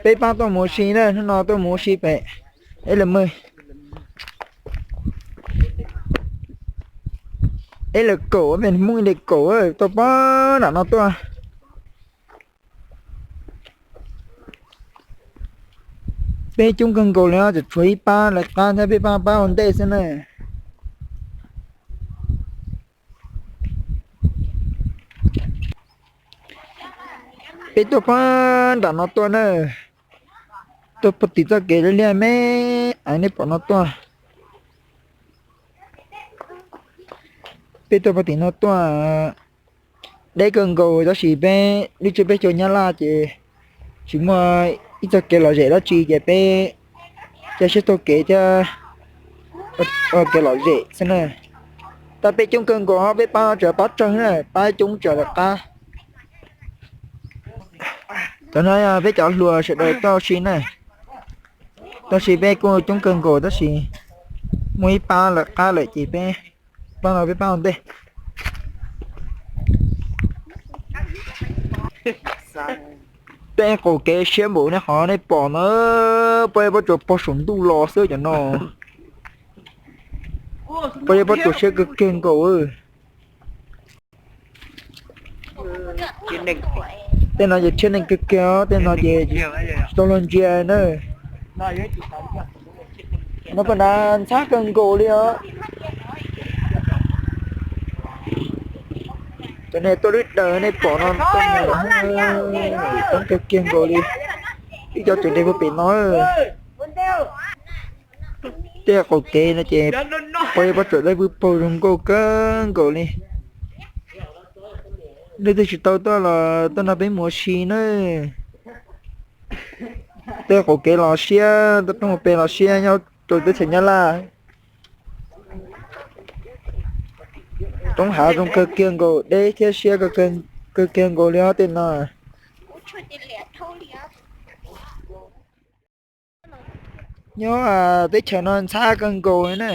Peb pab tuaj mus ua si na, hnub no tuaj mus ua si pem Eb Lawm Mej, Eb Lawm Kaum, pem Hmoob Eb Lawm Kaum, tuaj pab nram no tuaj. Peb coob kawg nkaus li, tseem tshuav ib pab lawv qab thiab, peb pab pab ua ntej xwb na. Peb tuaj pab nram no tuaj na, tuaj pog tim txoj kev liaj me, nej pom no tuaj. Peb tuaj pog tim no tuaj, deb kawg nkaus tab sis peb lub tsev peb cov Nyab Laj ces tsis muaj ib txoj kev lom zem dab tsi ces peb cia siab taug kev thiab ua kev lom zem xwb na. Tab peb coob kawg nkaus, peb pab no tseem pab tsawg na, pab coob tseem lawv qab. Cov no yog peb cov hluas sawv daws tuaj ua si na, tuaj ua si peb kuj coob kawg nkaus tab sis muaj ib pab lawv qab lawm ces peb pab no peb pab ua ntej. Tej qaum kev siab npaum nej qhov nej pom no, peb pab tsuas pog saum ntuj los xwb cov no, peb pab tsuas siab kawg kiag nkaus. Tej no ces tshiab neeg kawg kiag, tej no ces tsis tau luag ntsia na. No pab na ntxhab kawg nkaus li os. Cov nej tuaj lub daws nej pom no, coob kawg kiag nkaus li. Ib co tseem nres puag pem no. Tej qaum kev no ces peb pab tsuas dawb vwb paug zoo nkauj kawg nkaus li. Leej twg tsis tau tuaj los tuaj nrog peb mus ua si na. Tej qaum kev los siab, tuaj roob hauv pes los siab nyob rau teb chaws Nyab Laj. Roob hav zoo kawg kiag nkaus, deb thiab siab kawg kiag nkaus li os tej no. Nyob teb chaws no ntxhab kawg nkaus li na.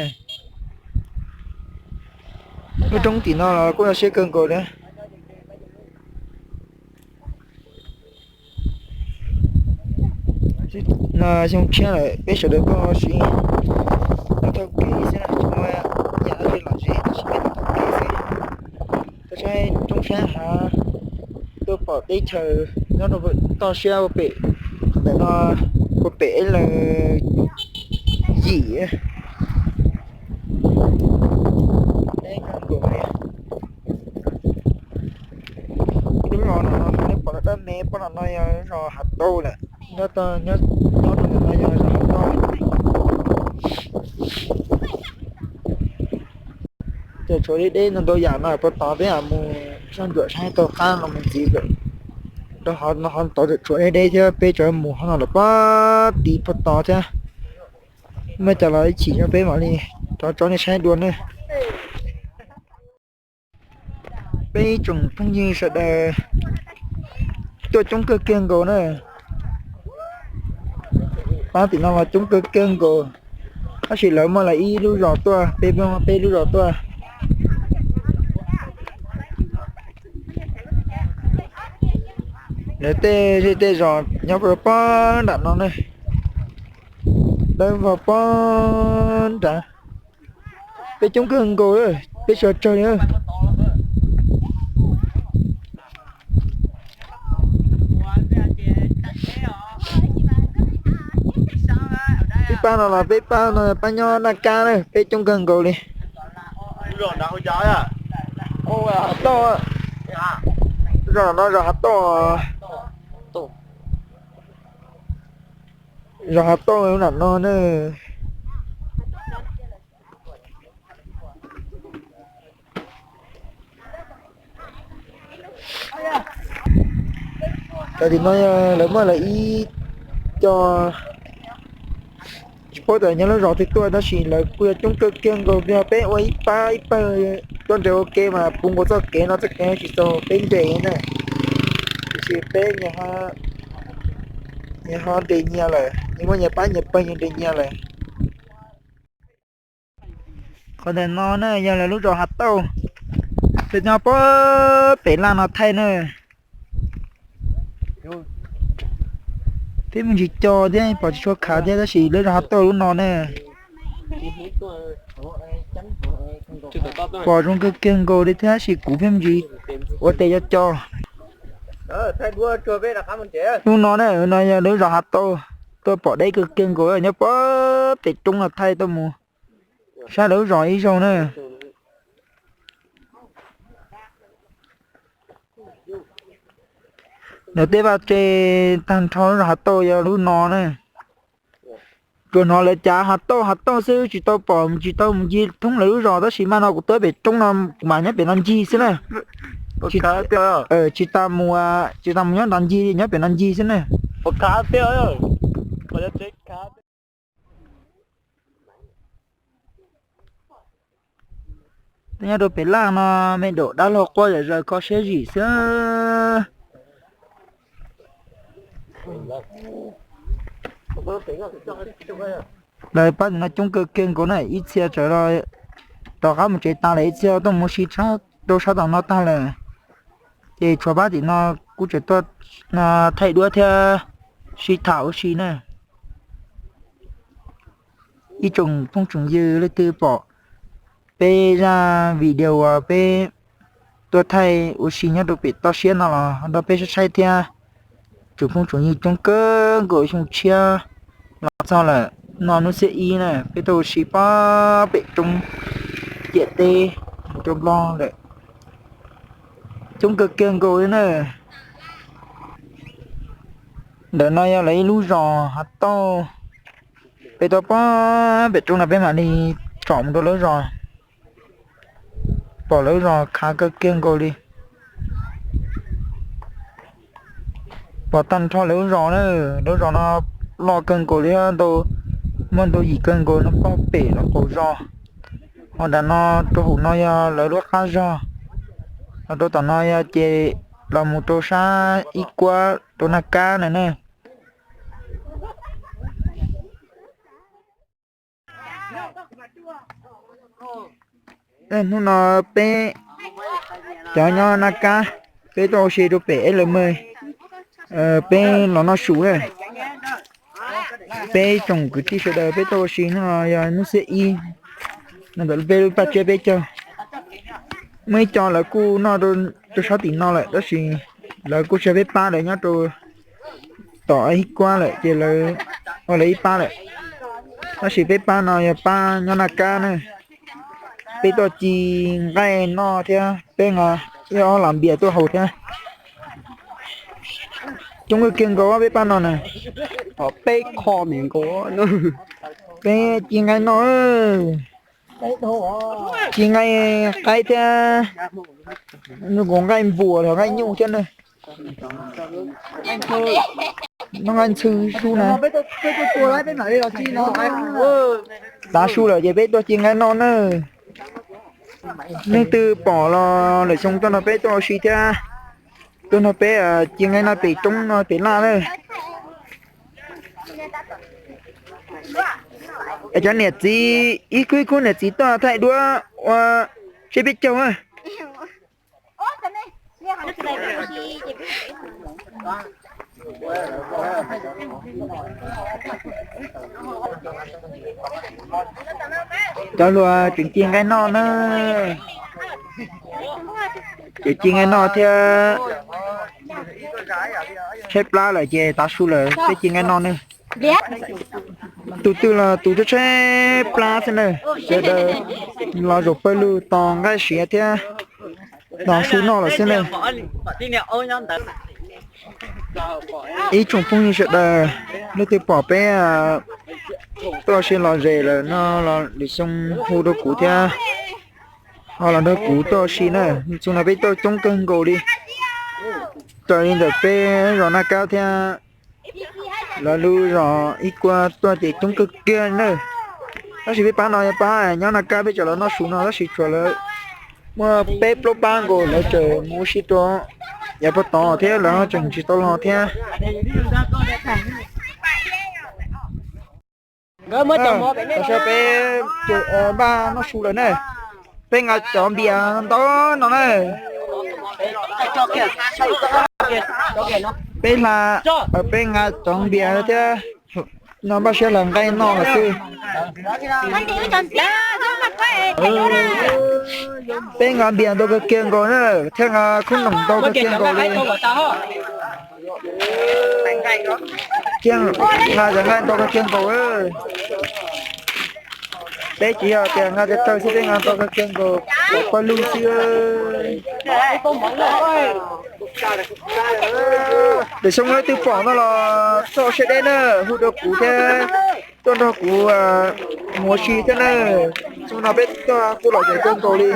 Lub roob tim no los kuj yog siab kawg nkaus li. No xyoo tshiab lawm peb sawv daws tuaj ua si, tuaj taug kev xwb na, tsis muaj yam dab tsi lom zem tab sis peb tuaj taug kev xwb. Tuaj saib roob saib hav, tuaj pom teb chaws nyob rau toj siab ua pem, ntawm no ua pem Eb Lawm Yim. Deb kawg nkaus li. Lub zos no nej pom dab me pab no yog zos Hav Tauj lawm. Nyob rau ntawm no yog zos Hav Tauj. Ces tshuav deb deb ntau ntau yam no puag tod peb mus soj ntsuam saib tau qab no mus ntxiv. Rau qhov no ho tod tseem tshuav deb deb thiab peb tseem mus qhov no lawm puag tid puag tod thiab. Muaj cas los ib chim no peb mam li rov tso nej saib dua na. Peb ib tsoom phooj ywg sawv daws tuaj coob kawg kiag nkaus na. Pab tim no los coob kawg kiag nkaus, tab sis lawv muaj lawv ib lub zos tuaj, peb muaj peb lub zos tuaj. Lawv tej zej tej zos nyob rau pob nram no na, lawv vau pob nrad. Peb coob kawg nkaus, peb sawv tsawg li. Peb pab no los peb pab no pab nyob Naj Kab na, peb coob kawg nkaus li. Zos no zos Hav Tauj, zos Hav Tauj nram no na. Cov tim no lawv muaj lawv ib co, tsis paub tias nyob lub zos twg tuaj tab sis lawv kuj yog coob kawg kiag nkaus, yog peb ua ib pab ib pawg tuaj nres ua ke mas puv nkaus txoj kev no, txoj kev tsis txaus peb nres na. Tiam sis peb nyias ho nres nyias lawm, nyias muaj nyias pab nyias pawg nyias nres nyias lawm. Qhov ntawm no na yog lawv lub zos Hav Tauj, peb nyob puag pem laj no thaij na. Peb me ntsis co thiab pom tsis tshua khav thiab tab sis lawv zos Hav Tauj lub no ne. Pom zoo kawg kiag nkaus li thiab tab sis kuv pheej me ntsis ua tes co co. Lub no ne, no yog lub zos Hav Tauj, tuaj pom deb kawg kiag nkaus nyob puag pem roob no thaij tuaj mus sab lawv lub zos ib zaug na. Lawv tej vaj tse tag nrho lub zos Hav Tauj yog lub no na. Tsuas hnov lawv cav Hav Tauj Hav Tauj xwb tsis tau pom tsis tau mus ncig thoob lawv lub zos tab sis mas no kuv tuaj pem roob no kuv mam nyob pem no ncig xwb na. Tsis tas mus, tsis tas mus nyob nrad ncig, nyob pem no ncig xwb na. Nyob rau pem laj no me daum dab laug quaj zom zaws kho siab zim xwb. Lawv pab tim no coob kawg kiag nkaus na, ib txhia tseem rov qab mus tsev tas lawm, ib txhia tuaj mus ua si rau sab tom no tag lawm. Ces tshuav pab tim no kuj tseem tuaj thaij duab thiab sib tham ua si na. Ib tsoom phooj tsoom ywg leej twg pom peb zaj video uas peb tuaj thaij ua si nyob rau pem toj siab no los nrog peb saib saib thiab. Tsoom phooj tsoom ywg coob kawg nkaus xyoo tshiab los txog lawm, no hnub xiab ib na peb tuaj ua si pab pem roob ciam teb mus rau Nplog lawm. Coob kawg kiag nkaus li na. Ntawm no yog lawv ib lub zos Hav Tauj. Peb tuaj pab pem roob no peb mam li tsom mus rau lawv zos. Pom lawv zos khav kawg kiag nkaus li. Pom tag nrho lawv lub zos na, lawv zos no loj kawg nkaus li, ntau, muaj ntau yim kawg nkaus no pab pem lawv qaum zos. Ho nram no rau hauv no yog lawv lub qab zog. Los rau tom no yog ces los mus rau sab ib kuab rau Naj Kab na ne. Hnub no peb cov nyob Naj Kab, peb tuaj ua si rau pem L M, peb los noj su na. Peb tsoom kwv tij sawv daws peb tuaj ua si hnub no yog hnub xiab ib, no ntawm peb lub paj tsiab peb caug. Muaj ib co lawv kuj noj rau sab tim no lawm tab sis lawv kuj tsis yog peb pab, lawv nyob rau tom ib kuab lawm ces lawv ua lawv ib pab lawm. Tab sis peb pab no yog pab nyob Naj Kab na. Peb tuaj ci nqaij noj thiab peb nqa ib ob las npias tuaj haus thiab. Coob kawg kiag nkaus peb pab no na. Peb kho me nkaus, peb ci nqaij noj, ci nqaij qaib thiab, nkaus nqaij npuas los nqaij nyuj thiab na. Noj nqaij ntxhw su na. Tav su lawm ces peb tuaj ci nqaij noj na. Leej twg pom los lwm xyoo tuaj nrog peb tuaj ua si thiab, tuaj nrog peb ci nqaij noj pem roob no pem laj na. Cov niam txiv ib khub ib khub niam txiv tuaj thaij duab ua seb peb caug na. Cov hluas tseem ci nqaij noj na. Tseem ci nqaij noj thiab, tshaib plab lawm ces tav su lawm peb ci nqaij noj ne. Tus twg los tus tshaib tshaib plab xwb na, sawv daws los zaum pawg lug tos nqaij siav thiab tos su noj lawm xwb na. Ib tsoom phooj ywg sawv daws, leej twg pom peb tuaj ua si lom zem lawm no los lwm xyoo hu rau kuv thiab, ho los nrog kuv tuaj ua si na. Xyoo no peb tuaj coob kawg nkaus li, raws li ntawm peb zos Naj Kab thiab lawv lub zos ib kuab tuaj ces coob kawg kiag na. Tab sis peb pab no yog pab nyob Naj Kab peb tseem los noj su no tab sis tshuav lawv muaj peb plaub pab nkaus lawv tseem mus ua si rau yav puag tod thiab lawv ho tseem tsis tau los thiab. Tam sim no peb npaj noj su lawm na, peb nqa cov npias ntau no na. Peb hla, peb nqa cov npias thiab no npaj siab hla nqaij noj lawm xwb. Peb nqa npias ntau kawg kiag nkaus na, thiab nqa khub noom ntau kawg kiag nkaus li. Thiab nqa cov nqaij ntau kawg kiag nkaus. Peb tsis yog tias nqa cov taw xwb, peb nqa ntau kawg kiag nkaus, pov pawg lug xwb. Lwm xyoo leej twg pom no los txhob siab deb na, hu rau kuv thiab tuaj nrog kuv mus ua si thiab na. Xyoo no peb tuaj kuj lom zem kawg nkaus li.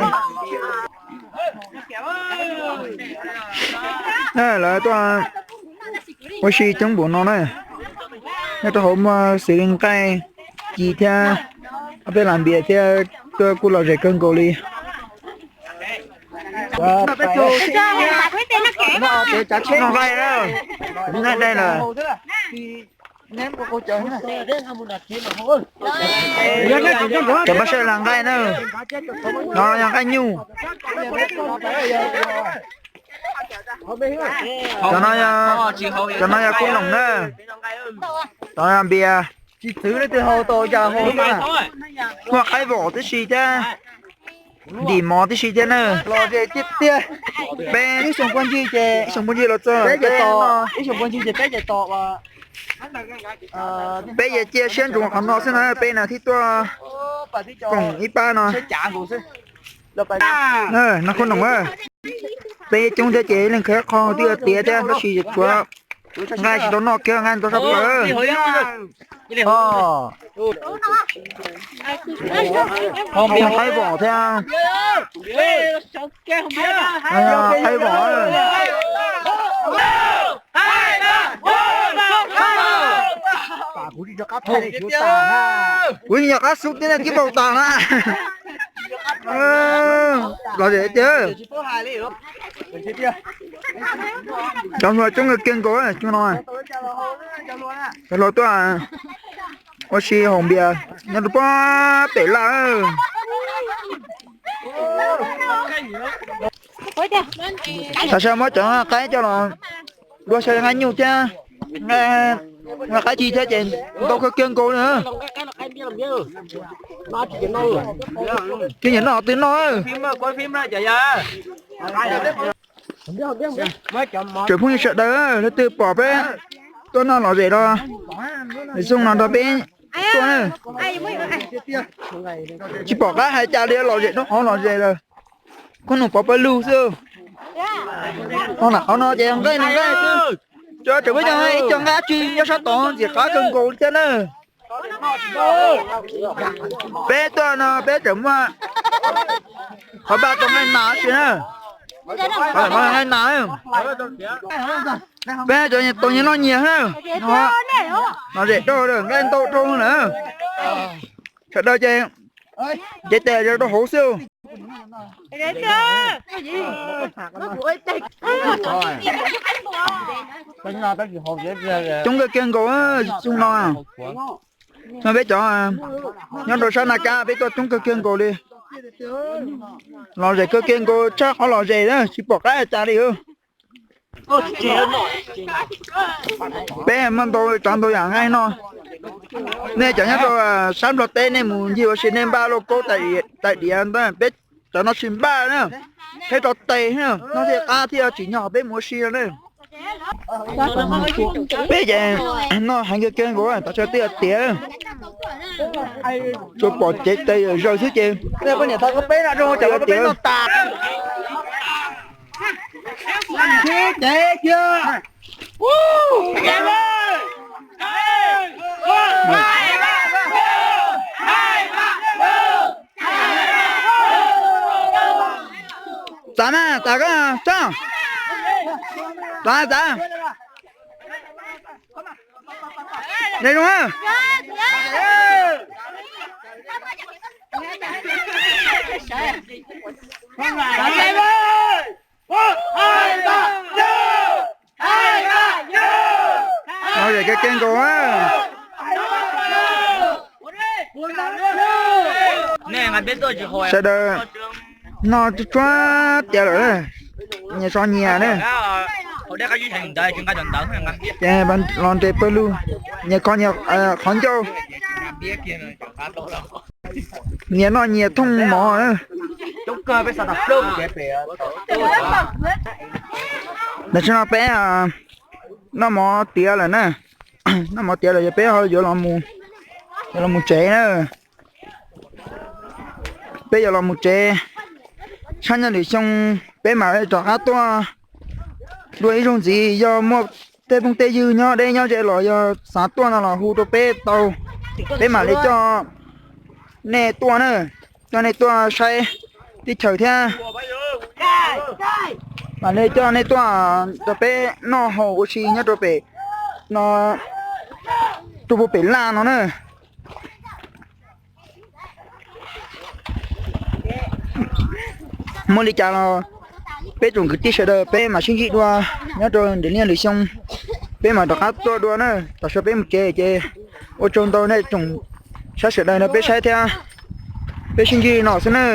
Lawv tuaj ua si coob npaum no na. Nyob rau hauv muaj xws li nqaij ci thiab ob peb las npias thiab, tuaj kuj lom zem kawg nkaus li. Noj nqaij na, nqaij dai lawm. Cov pab saib las nqaij na, no yog nqaij nyuj. Cov no, cov no yog khub noom na, cov no yog npias. Tsis txwv leej twg haus tau cas haus xwb. Muaj qaib vom tib si thiab, ntim mov tib si thiab na. Los zem tiag tiag. Peb ib xyoo puag ncig ces ib xyoo puag ncig los txog peb ib xyoo puag ncig ces peb ces tom peb ces cia siab ntsoov qhov no xwb na, peb na thiaj tuaj koom ib pab no. No khub noom, peb coob thiab ces leej khawv qho twb yuav tiav thiab tab sis tshuav nqaij tsis tau noj kiag, nqaij ntau tshaj plaws. Qaib vom thiab, qaib vom. Kuv nyuam qab xub tib neeg kib npaum tas na. Los zem tiag. Cov hluas coob kawg kiag nkaus xyoo no. Cov hluas tuaj ua si haus npias nyob rau pem laj. Tam sim muab cov qaib coj los dua xyaw nqaij nyuj thiab nqaij ci thiab ces ntau kawg kiag nkaus li. Cia nyiam noj twg noj. Tsoom phooj ywg sawv daws, leej twg pom peb tuaj noj lom zem los, lwm xyoo no nrog peb tuaj na. Tsis pom qab hais cas li, lom zem rau qhov lom zem lawm. Khub noom pov pawg lug xwb. Qhov no ces nqaij nqaij xwb. Cov tseem muaj ib co nqaij tsw nyob sab tod ntxim qab kawg nkaus li thiab na. Peb tuaj no peb tseem muaj qhov npaj tau nqaij nas si na. Nqaij nas. Peb cov tau nyias noj nyias na. Lom zem rau nqaij ntau rau na. Sawv daws ces cev tes rau hauv xwb. Coob kawg kiag nkaus xyoo no. No peb cov nyob rau sab Naj Kab peb tuaj coob kawg kiag nkaus li. Lom zem kawg kiag nkaus tshaj qhov lom zem na, tsis pom qab cas li. Peb muaj ntau tsav ntau yam nqaij no. Nej cov nyob rau sab Nplog teb nej mus ncig ua si nej npaj lauj kaub tais diav ntawd, peb cov no tsis npaj na. Peb rau tes no thiaj qab thiaj tsim nyog peb mus ua si no na. Peb ces noj heev kawg kiag nkaus, tas tsawg twb tiav. Tsuas pom cev tes zaws xwb ces tiav. Txav mas, txav koj tso. Txav, txav. Nres zoo. Lom zem kawg kiag nkaus. Sawv daws noj tsuag tsuag tiav lawm, nyias so nyias na. Ces los nres pawg lug, nyias kho nyias qhov ncauj, nyias noj nyias thooj mov na. Tam sim no peb noj mov tiav lawm na, noj mov tiav lawm yog peb ho yuav los mus tsev na. Peb yuav los mus tsev, tshaj nyob lwm xyoo peb mam rov qab tuaj dua ib zaug ntxiv. Yog muaj tej phooj tej ywg nyob deb nyob ze los yog xav tuaj no los hu rau peb tau, peb mam li coj nej tuaj na, coj nej tuaj saib teb chaws thiab mam li coj nej tuaj rau peb noj haus ua si nyob rau pem no, rau puag pem laj no na. Muaj li cas los peb tsoom kwv tij sawv daws peb mam sib ntsib dua nyob rau nram liaj lwm xyoo, peb mam rov qab tuaj dua na. Tam sim no peb mus tsev ces ua tsaug ntau nej tsoom saib sawv daws no peb saib thiab, peb sib ntsib no xwb na.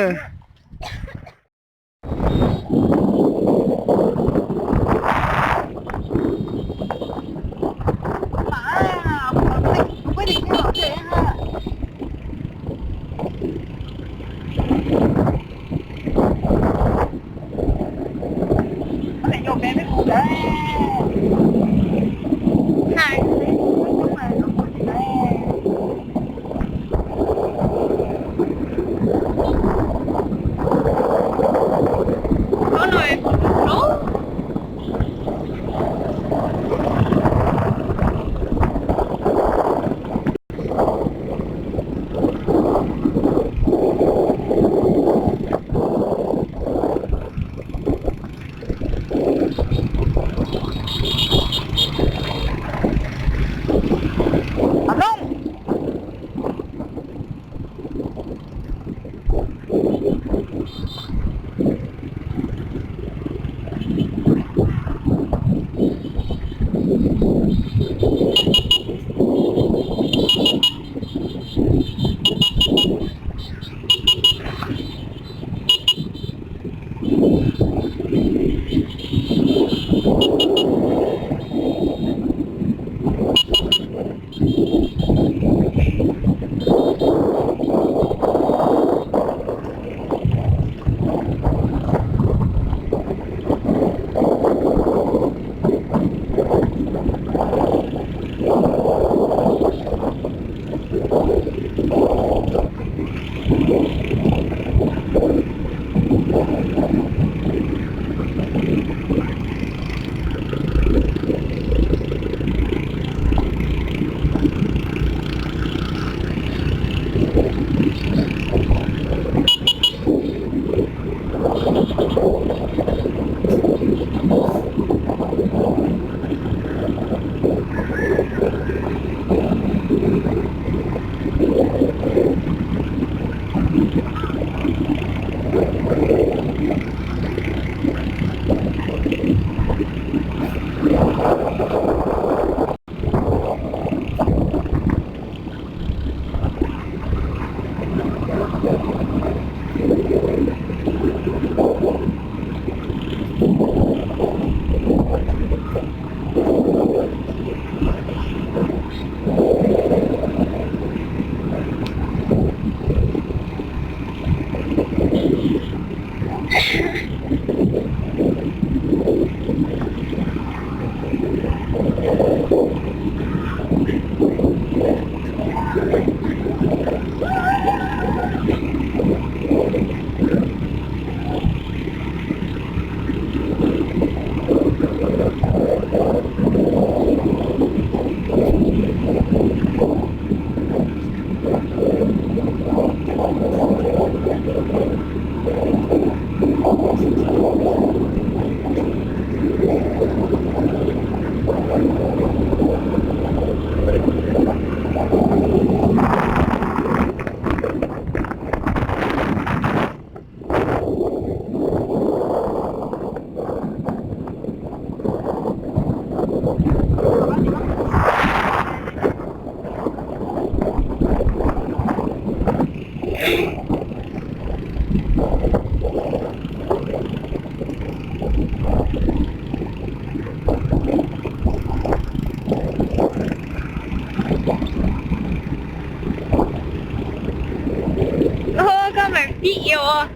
Txoj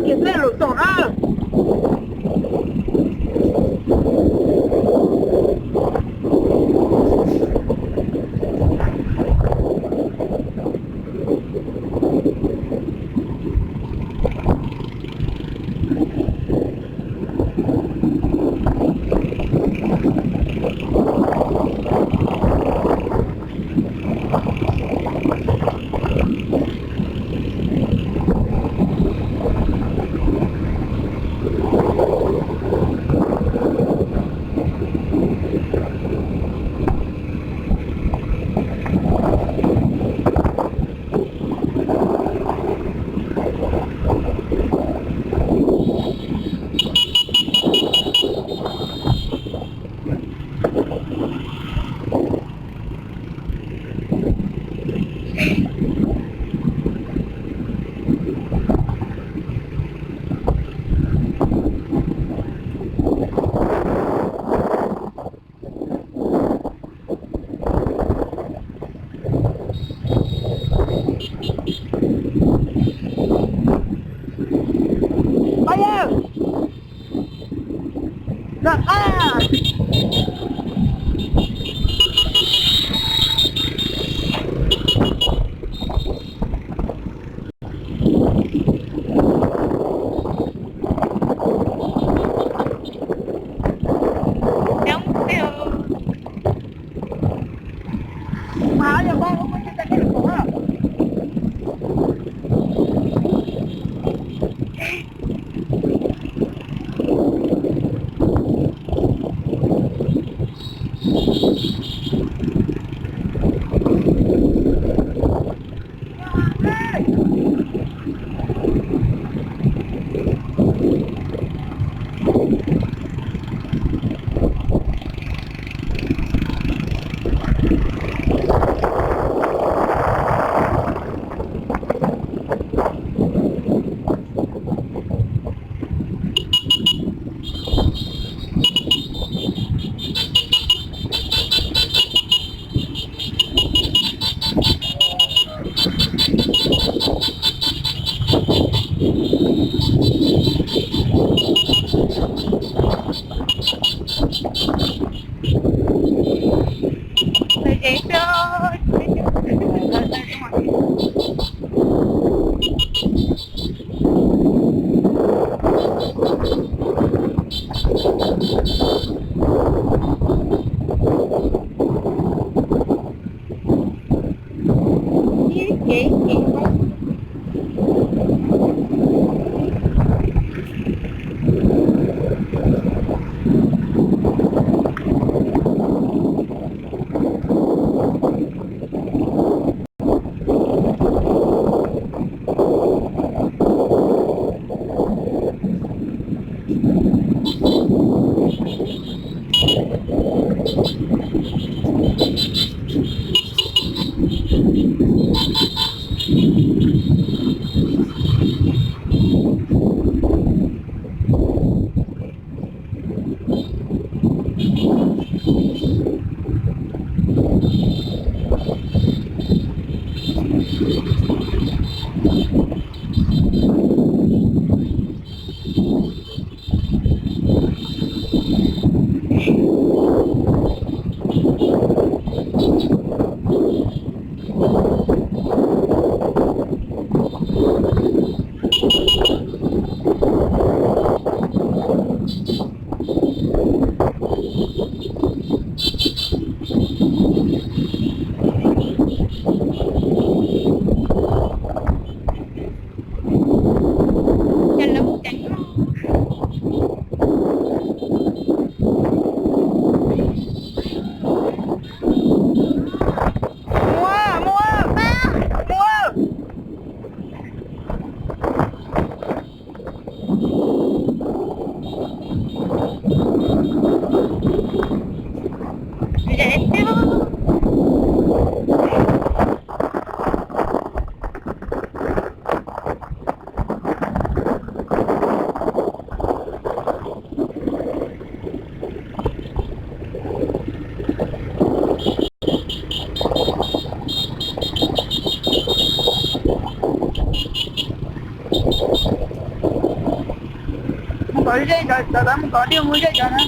kev peb lus toom na. Mus kom ze, cov tawv mus kom diaj mus ze cov na.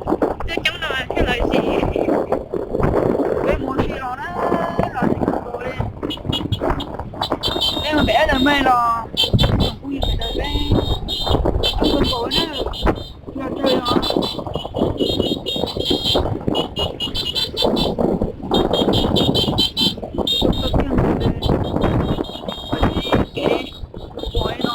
Twb coob no thiaj lawv zis. Peb mus ua si los na, los tsis tau li. Peb mus pem Ed Dawm Mej los, kuv yog sawv daws peb, kuv nkaus na, yog raws os. Kev pom no xwb na. Koj mam mus kav rooj txog thab him os. Ib tsam tuaj mus muaj li tsis ab es. Koj tsis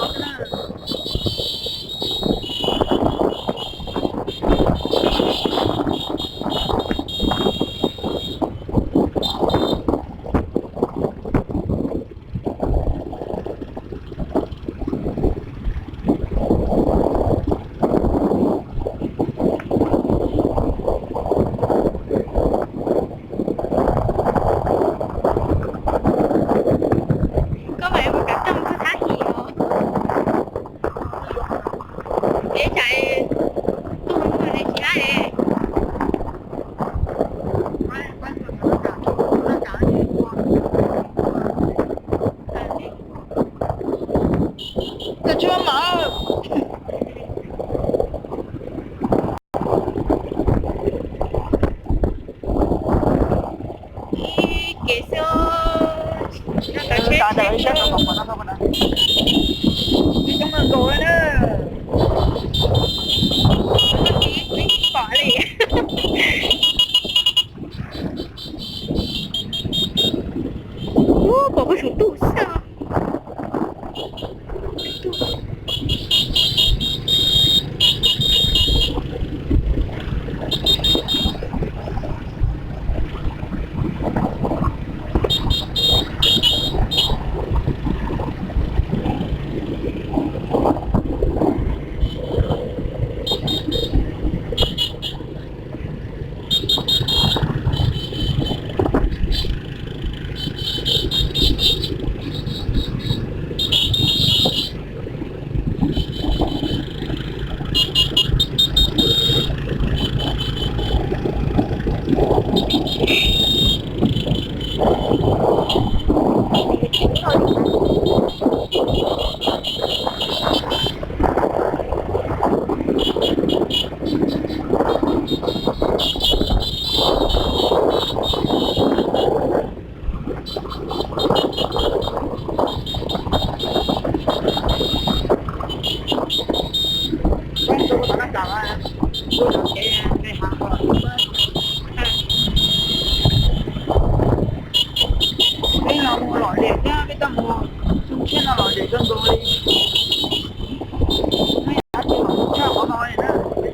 muaj mov. Ib kev xwb, no tawm tsheb tsheb xwb. Ib coob nkaus na. Pom li. Ub, pom kuv tsum tuj xwb. Peb los mus lom zem thiab, peb tuaj mus tus tshiab no lom zem kawg nkaus li. Peb yuav tsis los mus tshaj qhov no li na.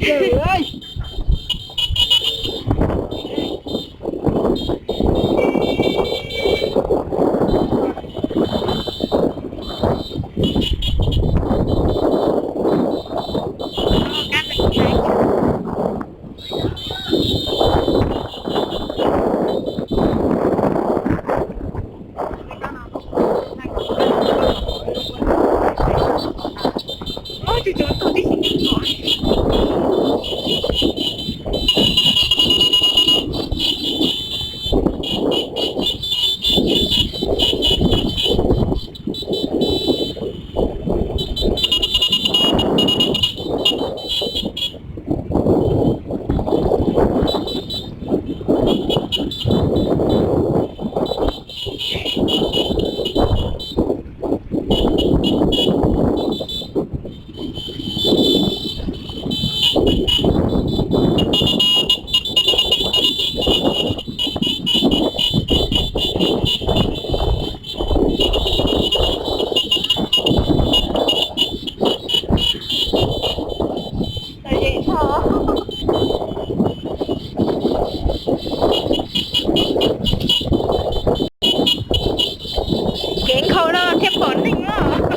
Kev nkhaus no thiaj pom neeg os.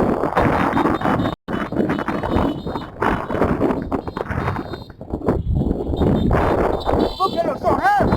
Kev nkhaus koj.